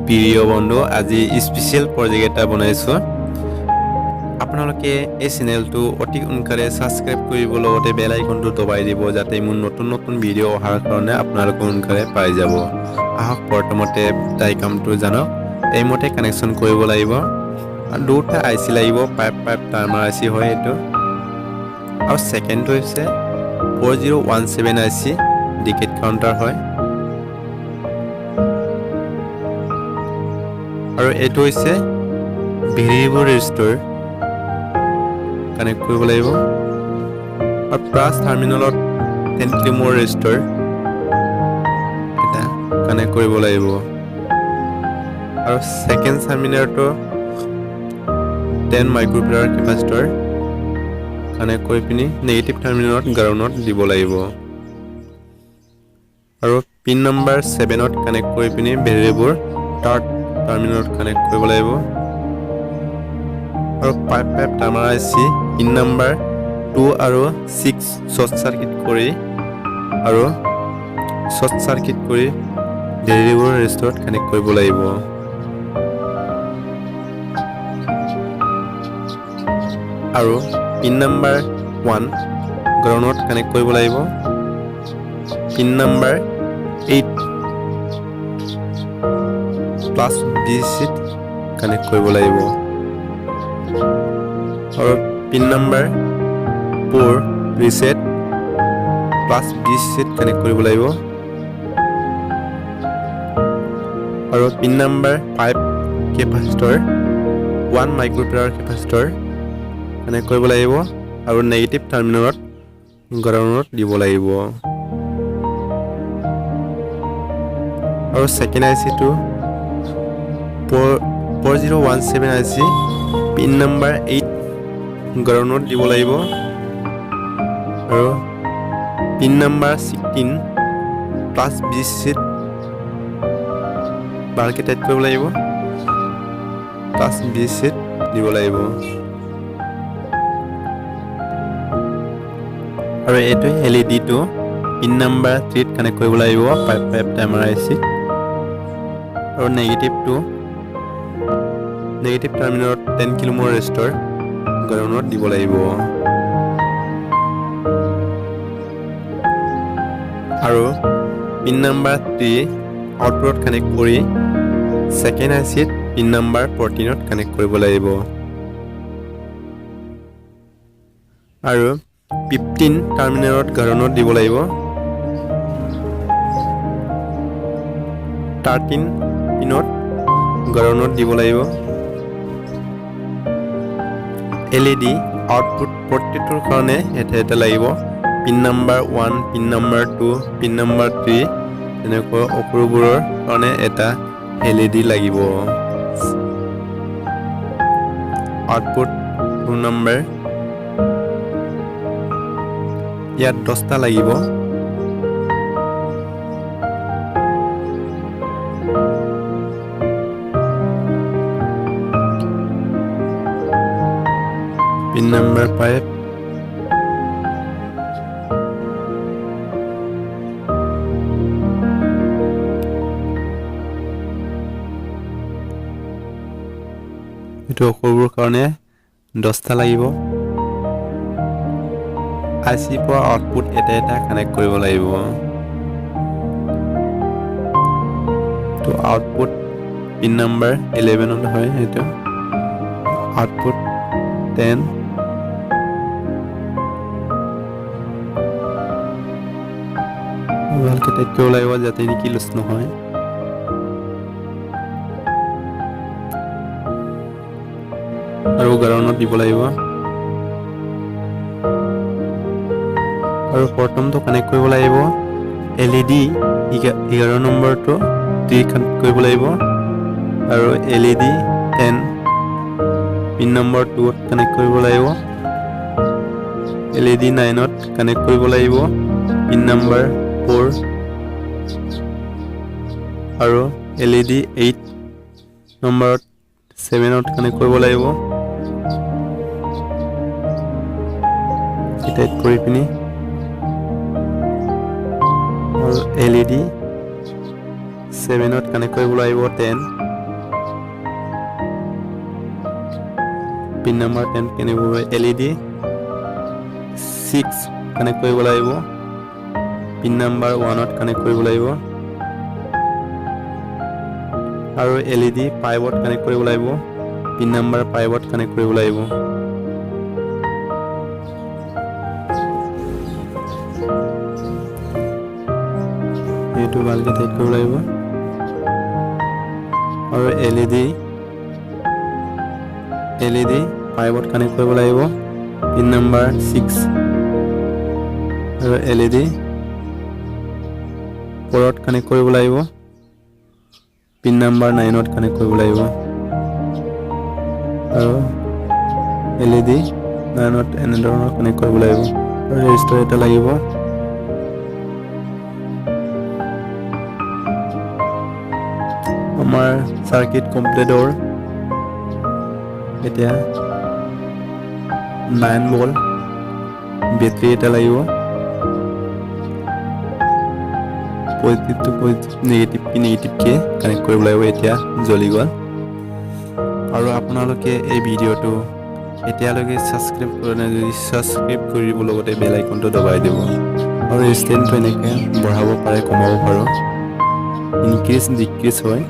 প্ৰিয় বন্ধু, আজি স্পেচিয়েল প্ৰজেক্ট এটা বনাইছোঁ। আপোনালোকে এই চেনেলটো অতি সোনকালে ছাবস্ক্ৰাইব কৰিব, লগতে বেল আইকনটো দবাই দিব, যাতে মোৰ নতুন নতুন ভিডিঅ' অহাৰ কাৰণে আপোনালোকে সোনকালে পাই যাব। আহক, প্ৰথমতে ডাইগ্ৰামটো জানক। এইমতে কানেকশ্যন কৰিব লাগিব আৰু দুটা I C লাগিব। 5 5 টাইমাৰ I C হয় এইটো। আৰু ছেকেণ্ডটো হৈছে 4017 IC, decade counter হয়। আৰু এইটো হৈছে ভেৰিয়েবল ৰেজিষ্টৰ কানেক্ট কৰিব লাগিব। আৰু প্লাছ টাৰ্মিনেলত 10 কিলোঅ'মৰ ৰেজিষ্টৰ এটা কানেক্ট কৰিব লাগিব। আৰু ছেকেণ্ড টাৰ্মিনেলটো 10 মাইক্ৰ'ফেৰাড কেপাচিটৰ কানেক্ট কৰি পিনি নিগেটিভ টাৰ্মিনেলত গ্ৰাউণ্ডত দিব লাগিব। আৰু পিন নম্বৰ 7ত কানেক্ট কৰি পিনি ভেৰিয়েবল থাৰ্ড টাৰ্মিনেলত কানেক্ট কৰিব লাগিব। আৰু 5 5 timer IC pin number 2 আৰু 6 শ্বৰ্ট চাৰ্কিট কৰি আৰু শ্বৰ্ট চাৰ্কিট কৰি ভেৰিয়েবল ৰেজিষ্টৰত কানেক্ট কৰিব লাগিব। আৰু পিন নাম্বাৰ 1 গ্ৰাউণ্ডত কানেক্ট কৰিব লাগিব। পিন নাম্বাৰ 8 প্লাছ ভিচিচিত কানেক্ট কৰিব লাগিব। আৰু পিন নাম্বাৰ 4 ৰিছেট প্লাছ ভিচিচিত কানেক্ট কৰিব লাগিব। আৰু pin number 5 capacitor, 1 microfarad capacitor connect কৰিব লাগিব আৰু নেগেটিভ টাৰ্মিনেলত গ্ৰাউণ্ডত দিব লাগিব। আৰু second I চিটো 4017 IC, pin number 8 গ্ৰাউণ্ডত দিব লাগিব। আৰু পিন নাম্বাৰ 16 প্লাছ ভিচিচিত ভালকৈ টাইট কৰিব লাগিব, প্লাছ ভিচিচিত দিব লাগিব। আৰু এইটো এল ই ডিটো পিন নাম্বাৰ 3ত কানেক্ট কৰিব লাগিব 5 5 টাইমাৰ I চিত। আৰু নেগেটিভ টাৰ্মিনেলত 10 কিলোঅ'মৰ ৰেজিষ্টৰ গ্ৰাউণ্ডত দিব লাগিব। আৰু পিন নাম্বাৰ 3 আউটপুটত কানেক্ট কৰি ছেকেণ্ড I চিত পিন নাম্বাৰ 14ত কানেক্ট কৰিব লাগিব। আৰু 15 টাৰ্মিনেলত গ্ৰাউণ্ডত দিব লাগিব। 13 পিনত গ্ৰাউণ্ডত দিব লাগিব। এল ই ডি আউটপুট প্ৰত্যেকটোৰ কাৰণে এটা এটা লাগিব। Pin number 1, pin number 2, pin number 3, তেনেকৈ সকলোবোৰৰ কাৰণে এটা এল ই ডি লাগিব। আউটপুট 2 নম্বৰ, ইয়াত 10টা লাগিব। পিন নাম্বাৰ 5, এইটো অক্ষৰবোৰৰ কাৰণে 10টা লাগিব। I চিৰ পৰা আউটপুট এটা এটা কানেক্ট কৰিব লাগিব। তো আউটপুট পিন নাম্বাৰ 11ত হয় সেইটো। আউটপুট 10, ভালকৈ টাইট কৰিব লাগিব যাতে নেকি লুজ নহয়। আৰু গ্ৰাউণ্ডত দিব লাগিব। আৰু প্ৰথমটো কানেক্ট কৰিব লাগিব এল ই ডি 11 নম্বৰটো 3 কানেক্ট কৰিব লাগিব। আৰু LED 10 pin number 2ত কানেক্ট কৰিব লাগিব। এল ই ডি 9ত কানেক্ট কৰিব লাগিব পিন নাম্বাৰ 4। আৰু এল ই ডি 8 নম্বৰত 7ত কানেক্ট কৰিব লাগিব। টাইট কৰি পিনি। আৰু এল ই ডি 7ত কানেক্ট কৰিব লাগিব 10। পিন নাম্বাৰ 10 কেনেকৈ এলইডি 6 কানেক্ট কৰিব লাগিব, পিন নাম্বাৰ 1ত কানেক্ট কৰিব লাগিব আৰু এলইডি 5ত কানেক্ট কৰিব লাগিব, পিন নাম্বাৰ 5ত কানেক্ট কৰিব লাগিব। এইটো ভালকৈ টাইট কৰিব লাগিব আৰু এলইডি 5ত কানেক্ট কৰিব লাগিব, পিন নাম্বাৰ 6 আৰু এলইডি 4ত কানেক্ট কৰিব লাগিব, পিন নাম্বাৰ 9ত কানেক্ট কৰিব লাগিব আৰু এলইডি 9ত এনেধৰণৰ কানেক্ট কৰিব লাগিব আৰু ৰেজিষ্টাৰ এটা লাগিব। আমাৰ চাৰ্কিট কমপ্লিট হ'ল। এতিয়া 9 ভল্ট বেটাৰী এটা লাগিব। পজিটিভটো পজিটিভ, নিগেটিভ নিগেটিভকে কানেক্ট কৰিব লাগিব। এতিয়া জ্বলি গ'ল। আৰু আপোনালোকে এই ভিডিঅ'টো এতিয়ালৈকে ছাবস্ক্ৰাইব কৰা নাই যদি ছাবস্ক্ৰাইব কৰি দিব, লগতে বেল আইকনটো দবাই দিব। আৰু ষ্টেণ্ডটো এনেকৈ বঢ়াব পাৰে, কমাব পাৰোঁ, ইনক্ৰিজ ডিক্ৰিজ হয়।